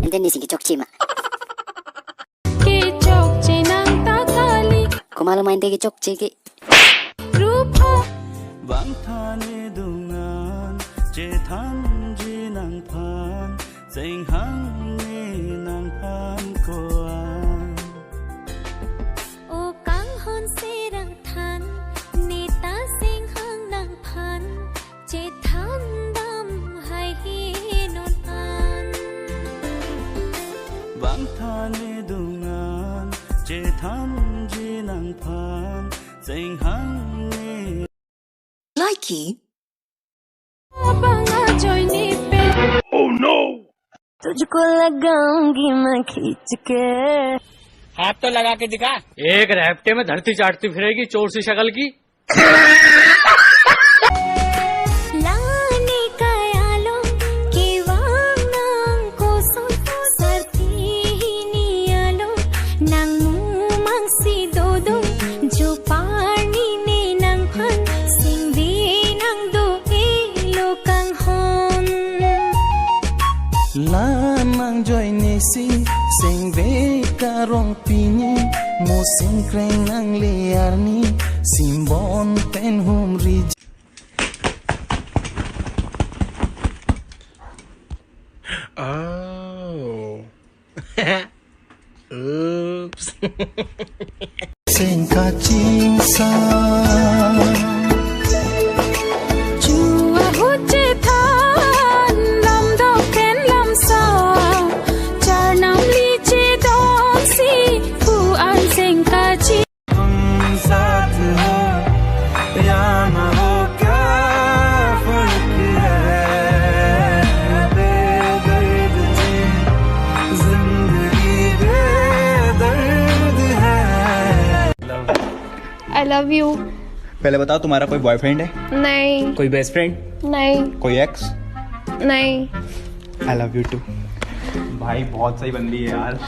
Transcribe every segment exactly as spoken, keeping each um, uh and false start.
Ante nesi kechokche ma? Kechokche nang ta kali. Komatlo ma ante kechokche ke? Rupa. Bang than idungan, chethanji nangphan, chinghang ne nangphan ko-an. O kanghon sera than, ne ta chinghang nangphan, chethan dam hai he non an. Bang than idungan, chethanji nangphan, chinghang ne. Likey. Abang ajoine pen. Oh no! तुझको लगाऊंगी मैं खींच के। हाथ तो लगा के दिखा। एक रेपटे में धरती चाटती फिरेगी, चोर सी शक्ल की। Lane kayalo kevang nang koson sarti hini alo nang mumang si dodo jo parni ne nangphan singve nang do elo kanghon. La nang joine si singve karong pini, mo singkreng nang le arni, simbon pen humri. Oh. Oops. Sing kachingsa. Chua huche than lam dok pen lam sa. Charnam li chedon si pu an sing kachi. हम साथ हो या ना हो, क्या फर्क है? बेदर्द थी जिंदगी, बेदर्द है। I love you. पहले बताओ, तुम्हारा कोई बॉयफ्रेंड है? नहीं। कोई बेस्ट फ्रेंड? नहीं। कोई एक्स? नहीं। I love you too. भाई, बहुत सही बंदी है यार।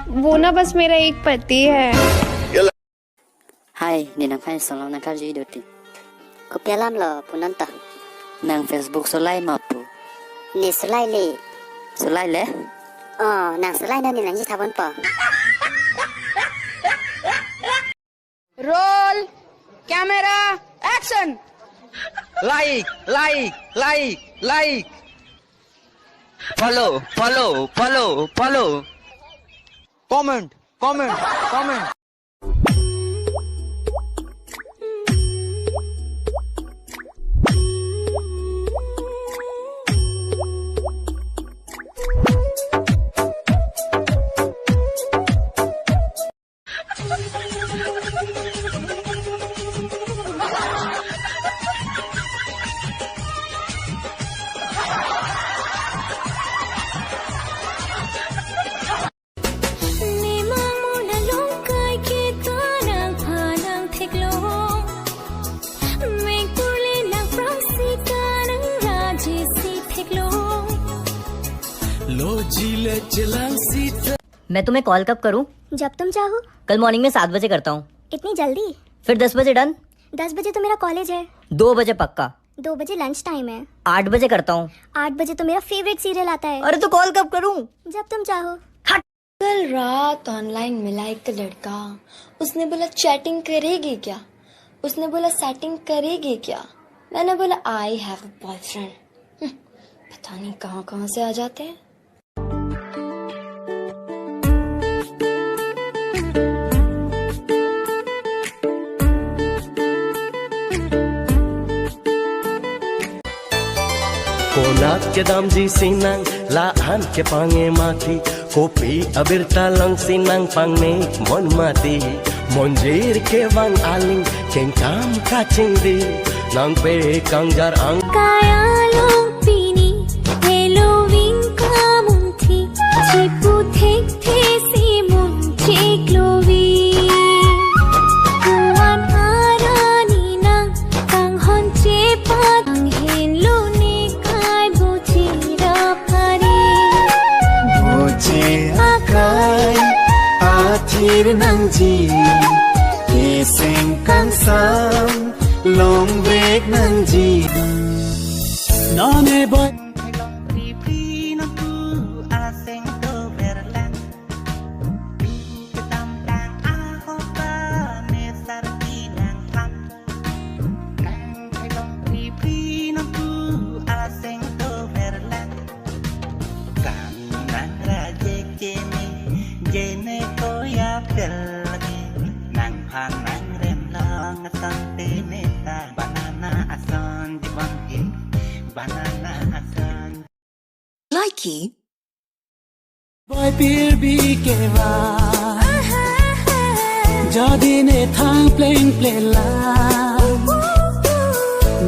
वो ना बस मेरा एक पति है। Hai, ne nangphan solong nangkarju idote. Kopi alam lo, pu non to. Nang Facebook solai ma pu? Ne solai le. Solai le? Oh, nang solai non ne nangji thabon po. Roll, camera, action. Like, like, like, like. Follow, follow, follow, follow. Comment, comment, comment. Nemang mona longkai ke tanang panang theklo. Mengpule nang prang si tanang raji si theklo. Lo jile chelang sita. मैं तुम्हें कॉल कब करूं? जब तुम चाहो। कल मॉर्निंग में सात बजे करता हूँ। इतनी जल्दी? फिर दस बजे डन। दस बजे तो मेरा कॉलेज है। दो बजे पक्का। दो बजे लंच टाइम है। आठ बजे करता हूँ। आठ बजे तो मेरा फेवरेट सीरियल आता है। अरे तो कॉल कब करूँ? जब तुम चाहो। हट। कल रात ऑनलाइन मिला एक लड़का, उसने बोला चैटिंग करेगी क्या, उसने बोला सेटिंग करेगी क्या, मैंने बोला आई हैव अ बॉयफ्रेंड। पता नहीं कहाँ कहाँ से आ जाते हैं। Konat kedamji sinang la-an kepange mati, kopi abirta langsinang pangnek mon mati, monjir kevang aling kengkam kachingdi, nangpe kangjar ang. Kaya long pini, Halloween kamunthi, chipu thek thesi mun chiklovi. Kuan arani nang kanghon chepat ang henlo ne kai bochi rapari. Bochi akai athir nangji, keseng kangsam longvek nangji. Nane boy. Anang rem long asonte meta banana ason dibangke, banana ason. Likey. Boy pirbi keva. Jodi ne thang pleng plela,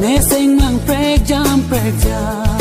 ne seng mang prek jam prek jam.